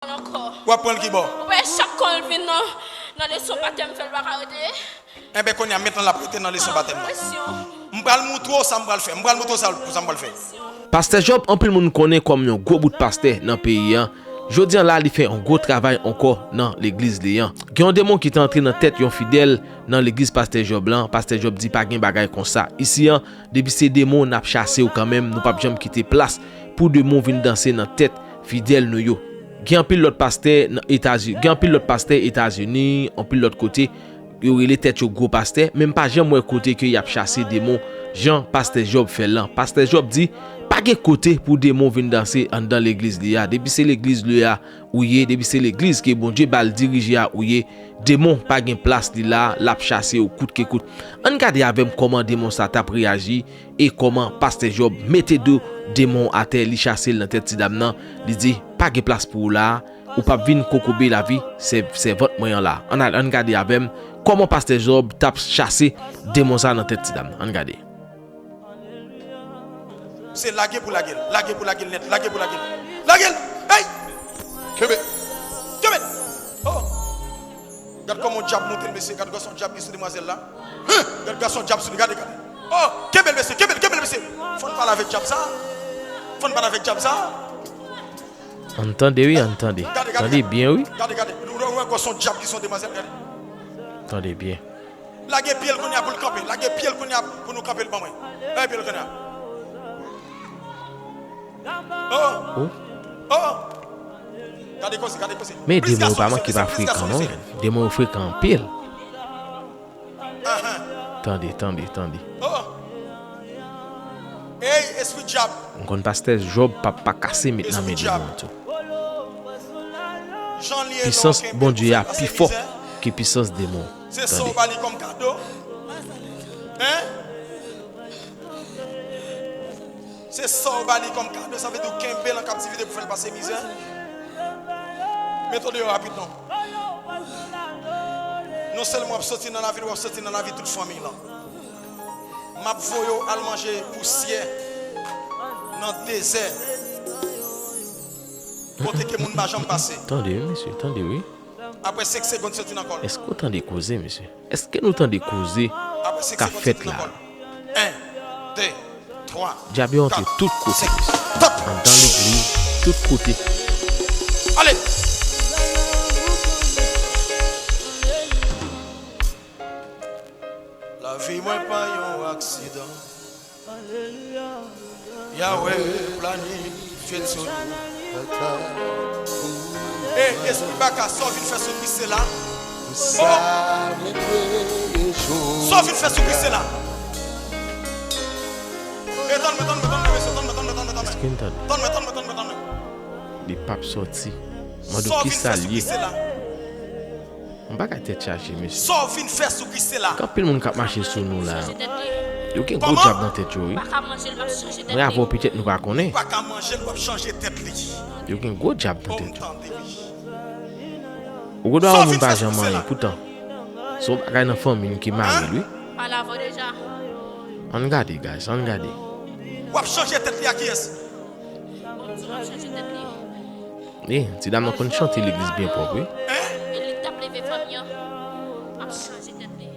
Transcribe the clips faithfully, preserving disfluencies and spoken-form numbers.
W ap pran l ki bò? Ou wè, chak kon l vin nan, nan leson batèm, fè l pa ka rete. Enben, kounye a, mentnan l ap rete nan leson batèm nan. M pral moutre w sa m pral fè. M pral moutre w sa, sa m pral fè. Pastè Jòb, anpil moun konnen kòm yon gwo bout pastè nan peyi an. Jodi a la, li fè yon gwo travay ankò nan legliz li an. Gen yon demon ki te antre nan tèt yon fidèl nan legliz Pastè Jòb lan. Pastè Jòb di, "Pa gen bagay konsa isi an. Depi se demon, n ap chase w kanmenm. Nou p ap janm kite plas pou demon vin danse nan tèt fidèl nou yo." Gen anpil lòt pastè nan Etazini, gen anpil lòt pastè Etazini, anpil lòt kote, yo rele tèt yo gwo pastè, men m pa janm wè kote ke y ap chase demon jan Pastè Jòb fè l lan. Pastè Jòb di, "Pa gen kote pou demon vin danse anndan legliz li a. Depi se legliz li a ou ye, depi se legliz ke Bondye ba l dirije a ou ye, demon pa gen plas li la, l ap chase w kout ke kout." Ann gade avè m kòman demon sa t ap reyaji e kòman Pastè Jòb mete do demon atè, li chase l nan tèt ti dam nan, li di, "Pa gen plas pou ou la a, ou p ap vin kokobe lavi sè-, sèvant mwen an la." Ann al, ann gade avè m kòman Pastè Jòb t ap chase demon sa nan tèt ti dam nan. Ann gade. Se lage pou lage l, lage pou lage l nèt, lage pou lage l. Lage l! Hey! Kenbe! Kenbe! Oh! Gad kòman yon dyab monte l, mesye. Gad gason dyab ki sou demwazèl la. Hein! Gad gason dyab sou li. Gade, gade. Oh! Kenbe l, mesye. Kenbe l, kenbe l, mesye. Fò n pale avèk dyab sa. Fò n pale avèk dyab sa. Ann tande, wi, ann tande. Gade, gade, tande byen, wi. Gade, gade. Nou, nou, nou wè gason dyab ki sou demwazèl, gade. Tande byen. Lage pye l kounye a pou l kanpe. Lage pye l kounye a pou nou kanpe l ban mwen. Lage pye l kounye a. Oh! Oh! Oh! Gade koze, gade koze. Men demon yo pa manke pa frekan, non. Demon yo frekan anpil. Ahan. Tande, tande, tande. Oh! Ey, espri dyab! M konn Pastè Jòb p ap pa kase met nan men demon tou. Pisans Bondye a pi fò ke pisans demon. Se sa w ba li kòm kado? Hein? Se sa w ba li kòm kado, sa vle di w kenbe l an kaptivite pou fè l pase mizè? Mete w deyò rapid non. Non sèlman w ap soti nan lavi l, w ap soti nan lavi tout fanmi w lan. M ap voye w al manje pousyè nan dezè, kote ke moun pa janm pase. Tande wi, mesye, tande wi. Apre senk segonn, soti nan kò l. Èske w tande koze, mesye? Èske nou tande koze k ap fèt la? En, de, twa, dyab yo antre tout kote, mesye. Anndan legliz, tout kote. Ale! Lavi mwen pa yon aksidan. Yahweh planifye sou nou. E, espri baka, sa w vin fè sou Kris se la? Oh! Sa w vin fè sou Kris se la? E tann mwen, tann mwen, tann mwen, mesye, tann mwen, tann mwen, tann mwen, tann mwen. Tann mwen, tann mwen, tann mwen, tann mwen. Li p ap sòti. Mande w kisa l ye. M pa ka tèt chaje, mesye. Sa w vin fè sou Kris se la? Gen anpil moun k ap mache sou nou la. Yo gen gwo dyab nan tèt yo, wi. Mwen avè w, petèt nou pa konnen. Ou pa ka manje l, w ap chanje tèt li. Yo gen gwo dyab nan tèt yo. Ou gendwa wè moun pa janm anyen, poutan se yon bagay nan fanmi n ki mare l, wi. Ann gade, guys, ann gade. W ap chanje tèt li a kiyès? Bon, m di w ap chanje tèt li. E, ti dam nan konn chante legliz byen pwòp, wi. E li t ap leve fanmi an, ap chanje tèt li.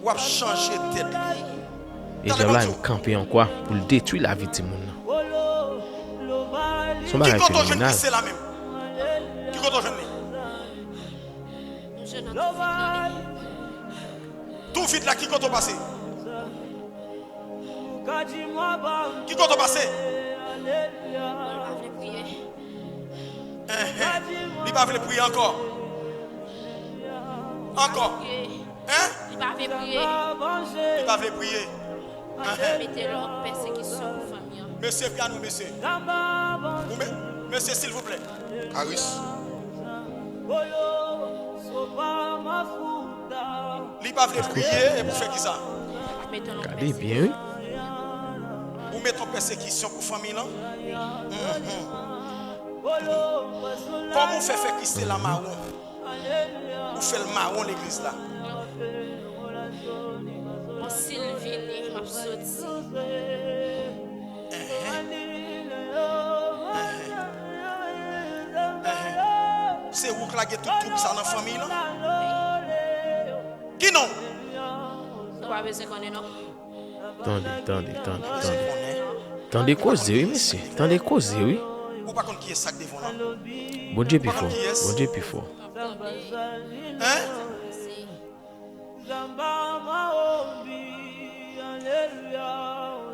W ap chanje tèt li. E dyab la, li kanpe an kwa pou l detwi lavi timoun nan. Se yon bagay fenomenal. Ki kote w jwenn Kris se la menm? Ki kote w jwenn li? M jwenn nan tou vid la, wi. Tou vid la, ki kote w pase? Ki kote w pase? Li pa vle priye. Enhen. Li pa vle priye ankò. Ankò. Hein? Li pa vle priye. Li pa vle priye. Enhen. Mete lòd pèsekisyon pou fanmi an. Mesye, piano, mesye. Ou me-, mesye, silvouplè. Karis. Li pa vle priye, e pou fè kisa? Gade byen, wi. Ou mete yon pèsekisyon pou fanmi lan? Mhm. Kòman w fè fè Kris se la mawon? Ou fè l mawon legliz la? Bon, si l vini, m ap soti. Enhen. Enhen. Enhen. Se ou k lage tout twoup sa nan fanmiy lan? Ki non? Nou pa bezwen konnen non. Tande, tande, tande, tande. Tande koze wi, mesye. Tande koze wi. Ou pa konn kiyès sa k devan w lan? Bondye pi fò. Bondye pi fò. Hein?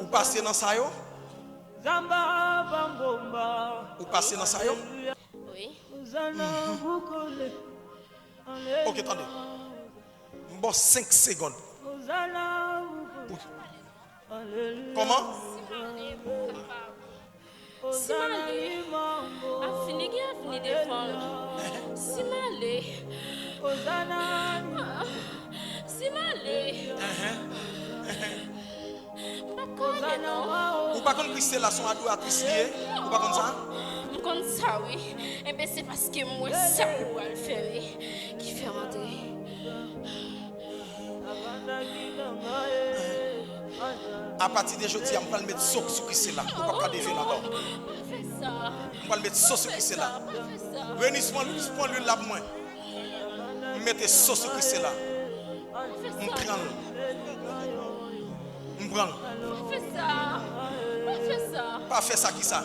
Ou pase nan sa yo? Ou pase nan sa yo? Wi. Ok, tande. M ba w senk segonn. Pou... Kòman? Si m ale, avni gen avni devan l. Si m ale, si m ale, m p ap ka ale non. Ou pa konn Christella se yon adoratris li ye? Ou pa konn sa? M konn sa wi. Enben se paske m wè sa pou w al fè wi ki fè m antre. Apati de jodi a, m pral met so sou Christella. Ou p ap ka devye l ankò. M pral met so sou Christella. Renis, pran lwil, pran lwil la pou mwen. M mete so sou Christella. M pran l. M pran l. Pa fè sa. Pa fè sa. Pa fè sa kisa?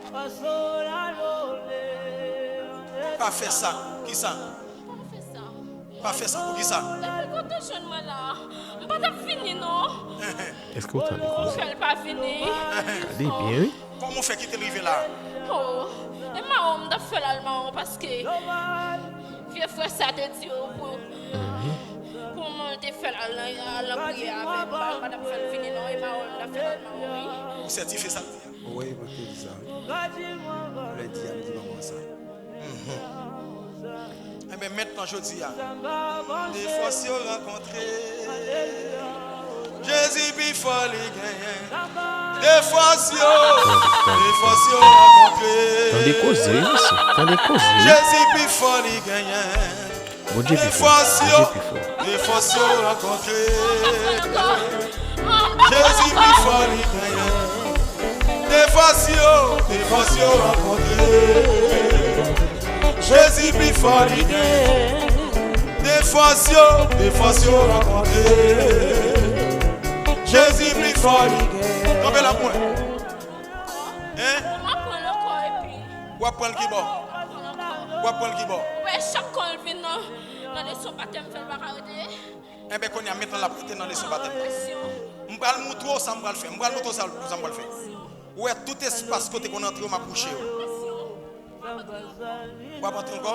Pa fè sa. Pa fè sa. Kisa? Pa fè sa. Pa fè sa. Poukisa? Depi kote w jwenn mwen la, m pa t ap vini non. Èske w tande koze? Ou fè l pa vini. Gade byen wi. Kòman w fè kite l rive la? Oh, e mawon m t ap fè l al mawon paske vye frè sa te di yo pou, pou mwen te fè l al nan, al nan priyè avè m. M pa, m pa t ap fè l vini non, e mawon m t ap fè l al mawon wi. Ou sètifye sa l di a? Wi, mwen te di sa wi. Lè di a, m di manman sa. Enben mentnan jodi a, de fòs yo rankontre. Jezi pi fò li genyen. De fòs yo, de fòs yo rankontre. Tande koze wi mesye, tande koze wi. Jezi pi fò li genyen. Bondye pi fò. Bondye pi fò. De fòs yo rankontre. Jezi pi fò li genyen. De fòs yo, de fòs yo rankontre. Jezi pi fò li genyen. De fòs yo, de fòs yo rankontre. Jezi pi fò li genyen. Kanpe la pou mwen. Hein? M ap pran l ankò epi. W ap pran l ki bò? W ap pran l ki bò? Ou wè chak kon l vin nan, nan leson batèm fè l pa ka rete. Enben kounye a mentnan l ap rete nan leson batèm nan. M pral moutre w sa m pral fè. M pral moutre w sa, sa m pral fè. Ou wè tout espas kote konn antre yo m ap bouche yo. W ap antre ankò?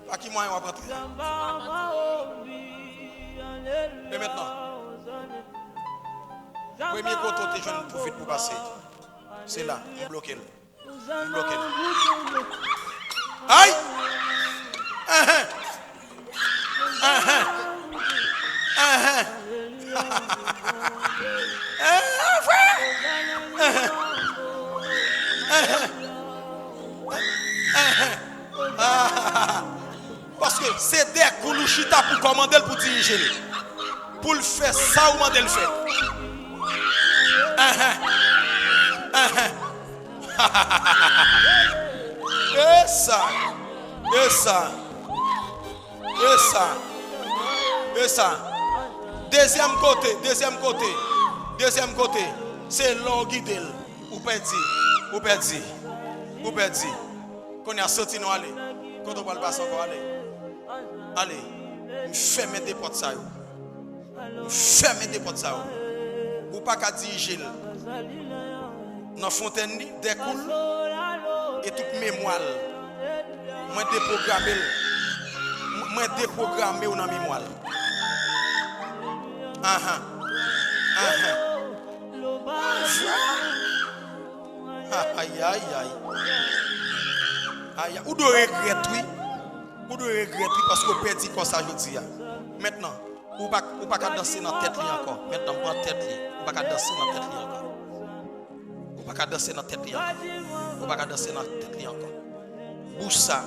Pa ki mwayen w ap antre? E mentnan? Premye kote w te jwenn pou vit pou pase. Se la, m bloke l. M bloke l. Ay! Enhen! Enhen! Enhen! Enhen, frè! Enhen! Enhen! Enhen! Ah! Paske se dèkoul ou chita pou kòmande l, pou dirije l. Pou l fè sa ou mande l fè. Enhen. Enhen. E sa. E sa. E sa. E sa. Dezyèm kote, dezyèm kote. Dezyèm kote. Se lè w gide l. Ou pèdi. Ou pèdi. Ou pèdi. Kounye a soti non ale. Kote w pral pase ankò ale. Ale. M fèmen de pòt sa yo. M fèmen de pòt sa yo. Ou pa ka dirije l. Nan fontèn li, dèkoul, e tout memwa l. Mwen depwograme l. Mwen depwograme w nan memwa l. Anhan. Anhan. Ay, ay, ay. Ay, ay. Ou dwe regrèt, wi. Ou dwe regrèt, wi, paske w pèdi kò sa jodi a. Mentnan, ou pa, ou pa ka danse nan tèt li ankò. Mentnan, pran tèt li. Ou pa ka danse nan tèt li ankò. Ou pa ka danse nan tèt li ankò. Ou pa ka danse nan tèt li ankò. Bouch sa,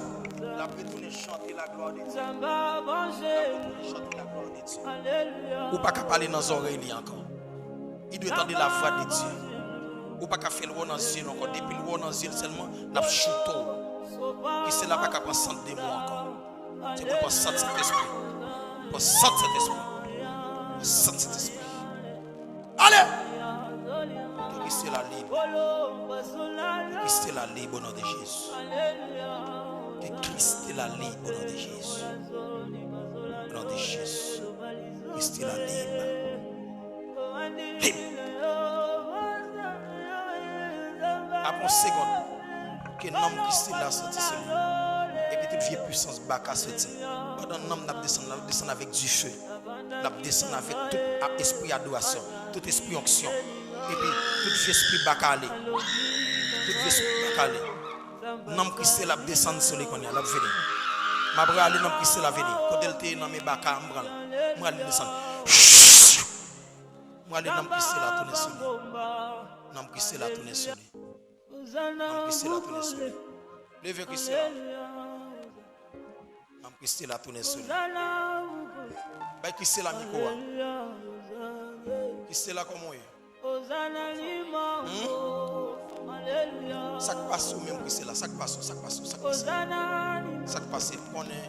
l ap retounen chante la gloire de Dieu. L ap retounen chante la gloire de Dieu. Ou pa ka pale nan zòrèy li ankò. Li dwe tande la voix de Dieu. Ou pa ka fè l wè w nan zye l ankò. Depi l wè w nan zye l sèlman, l ap choute w. Krisye la pa ka pran sant demon ankò. Se pou l pran sant Sentespri. Pran sant Sentespri. Pran sant Sentespri. Ale! Ke Krisye la lib. Ke Krisye la lib o non de Jezi. Ke Krisye la lib o non de Jezi. O non de Jezi. Krisye la lib. Lib. Apre yon segonn, ke nanm Krisye la soti sou li. Epi tout vye pwisans baka soti. Pandan nanm nan ap desann, l ap desann avèk dife. L ap desann avèk tout a-, espri adorasyon, tout espri onksyon. Epi tout vye espri baka ale. Tout vye espri baka ale. Nanm Krisye la ap desann sou li kounye a, l ap vini. M ap rale nanm Krisye la vini. Kote l te ye nan men baka, m pran l. M rale l desann. M rale nanm Krisye la tounen sou li. Nanm Krisye la tounen sou li. Nanm Krisye la tounen sou li. Leve Krisye la. Nanm Krisye la tounen sou li. Bay Krisye la mikwo a. Krisye la kòman w ye? Hmm? Sa k pase w menm Krisye la? Sa k pase w? Sa k pase w? Sa k pase w? Sa k pase? M konnen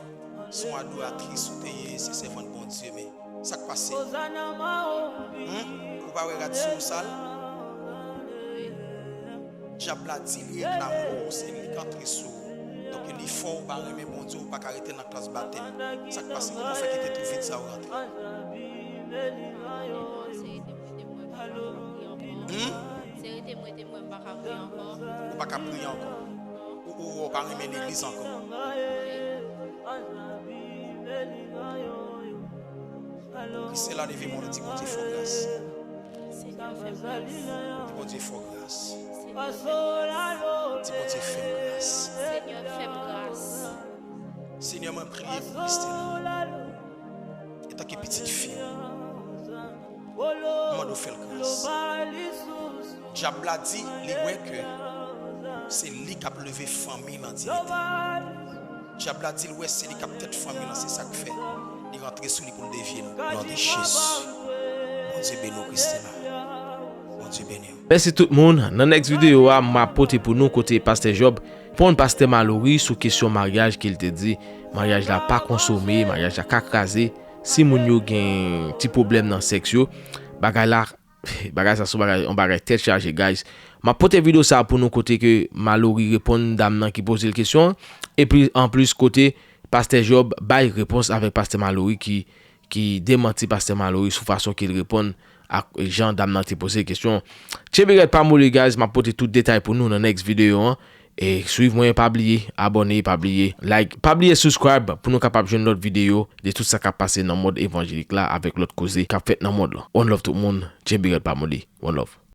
se yon adoratris ou te ye, se sèvant Bondye, men sa k pase? Hmm? Ou pa wè rad sou ou sal? Dyab la di li reklame w, se li k antre sou ou. Donk li fè w pa renmen Bondye, ou pa ka rete nan klas batèm. Sa k pase? Kòman w fè kite tout vid sa yo rantre? Hmm? Ou pa ka priye ankò. Ou, ou, ou pa renmen legliz ankò. Krisye la leve men w, di Bondye fè w gras. Senyè, fè m gras. Di Bondye fè w gras. Senyè, fè m gras. Di Bondye fè m gras. Senyè, fè m gras. Senyè, mwen priye pou Krisye la. Antanke pitit fi w, mwen mande w fè l gras. Dyab la di li wè ke se li k ap leve fanmi l an diyite. Dyab la di l wè se li k ap tèt fanmi l an, se sa k fè li rantre sou li pou l devye l. Non de Jezi. Bondye beni w, Krisye la. Bondye beni w. Mèsi tout moun. Nan next videyo a, m ap pote pou nou kote Pastè Job reponn Pastè Malory sou kesyon maryaj ke l te di, maryaj la pa konsome, maryaj la ka kraze, si moun yo gen ti pwoblèm nan sèks yo, bagay la, bagay sa se yon bagay, yon bagay tèt chaje, guys. M ap pote videyo sa pou nou kote ke Malory reponn dam nan ki poze l kesyon an, epi anplis kote Pastè Job bay repons avèk Pastè Malory ki, ki demanti Pastè Malory sou fason ke l reponn ak jan dam nan te poze kesyon. Tchenbe rèd pa moli, guys, m ap pote tout detay pou nou nan next videyo an. E swiv mwen, pa bliye abòne, pa bliye like, pa bliye subscribe pou nou kapab jwenn lòt videyo de tout sa k ap pase nan mond evanjelik la avèk lòt koze k ap fèt nan mond lan. One love tout moun, tchenbe rèd pa moli, one love.